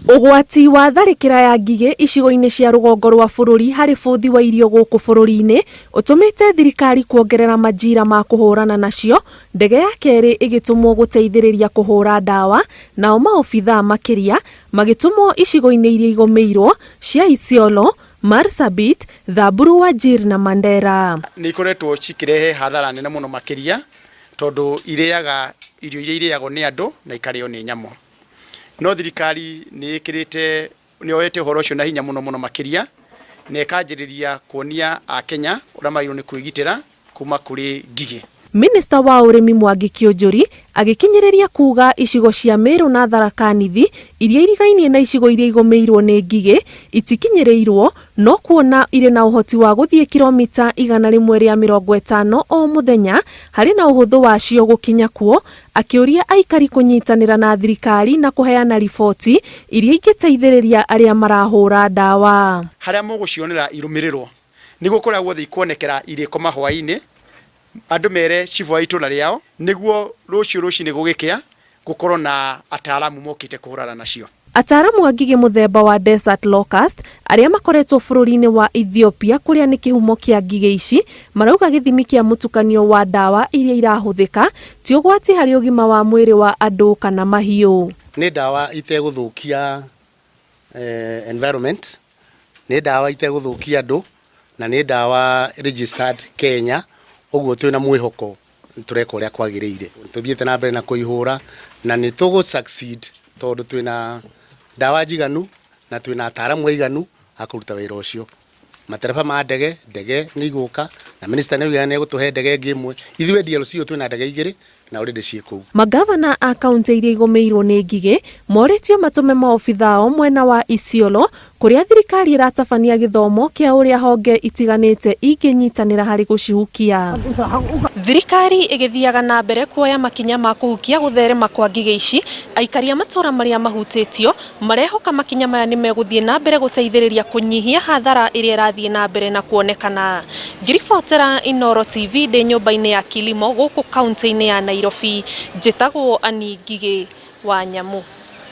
Ũgwati wa tharĩkĩra ya ngigĩ icigo-inĩ cia rũgongo rwa bũrũri harĩ bũthi wa irio gũkũ bũrũri-inĩ ũtũmĩte thirikari kuongerera majira ma kũhũrana nacio, ndege ya kerĩ ĩgĩtũmwo gũteithĩrĩria kũhũra ndawa, nao maobithaa makĩria magĩtũmwo icigo-inĩ iria igũmĩirwo cia Isiolo, Marsabit, Samburu, Wajir na Mandera. Nĩ ikoretwo cikĩrehe hathara nene mũno makĩria tondũ irĩaga irio iria irĩagwo nĩ andũ na ikarĩo nĩ nyamũ. No thirikari nĩ ĩkĩrĩte nĩ yoete ũhoro ũcio na hinya mũno mũno makĩria na ĩkanjĩrĩria kuonia Akenya ũrĩa magĩrĩirwo nĩ kwĩgitĩra kuma kũrĩ ngigĩ. Minista wa ũrĩmi Mwangi Kĩũnjũri agĩkinyĩrĩria kuuga icigo cia Meru na Tharaka Nithi iria irigainie na icigo iria igũmĩirwo nĩ ngigĩ itikinyĩrĩirwo no kuona irĩ na ũhoti wa gũthiĩ kiromita 150 o mũthenya harĩ na ũhũthũ wacio gũkinya kuo. Akĩũria aikari kũnyitanĩra na thirikari na kũheana riboti iria ingĩteithĩrĩria arĩa marahũra ndawa. Harĩa mũgũcionera irũmĩrĩrwo nĩguo kũrĩa guothe ikuonekera irĩkoma hwaĩ-inĩ, andũ mere cibũ wa itũra rĩao nĩguo rũciũ rũcinĩ gũgĩkĩa gũkorwo na ataaramu mokĩte kũhũrana nacio. Ataaramu a ngigĩ mũthemba wa Desert Locust arĩa makoretwo bũrũri-inĩ wa Ethiopia kũrĩa nĩ kĩhumo kĩa ngigĩ ici marauga gĩthimi kĩa mũtukanio wa ndawa iria irahũthĩka ti ũgwati harĩ ũgima wa mwĩrĩ wa andũ kana mahiũ. Nĩ ndawa itegũthũkia environment, nĩ ndawa itegũthũkia andũ na nĩ ndawa registered Kenya, ũguo twĩna mwĩhoko tũreka ũrĩa kwagĩrĩire. Tũthiĩte na mbere na kũihũra na nĩ tũgũ succeed tondũ twĩna ndawa njiganu na twĩna ataaramu aiganu a kũruta wĩra ũcio. Matereba ma ndege, ndege nĩ igũka na minister nĩ augire nĩ egũtũhe ndege ĩngĩ ĩmwe. Ithuĩ DLC twĩna ndege igĩrĩ na already ciĩ kũu. Mangavana a kauntĩ iria igũmĩirwo nĩ ngigĩ morĩtio matũme maobitha ao mwena wa Isiolo kũrĩa thirikari ĩratabania gĩthomo kĩa ũrĩa honge itiganĩte ingĩnyitanĩra harĩ gũcihukia. Thirikari ĩgĩthiaga na mbere kuoya makinya ma kũhukia gũtherema kwa ngigĩ ici, aikari a matũra marĩa mahutĩtio marehoka makinya maya nĩ megũthiĩ na mbere gũteithĩrĩria kũnyihia hathara ĩrĩa ĩrathiĩ na mbere na kuonekana. Ngĩribotera Inooro TV ndĩ nyũmba-inĩ ya Kilimo gũkũ kaunti-inĩ ya Nairobi, njĩtagwo Annie Ngigĩ wa Nyamu.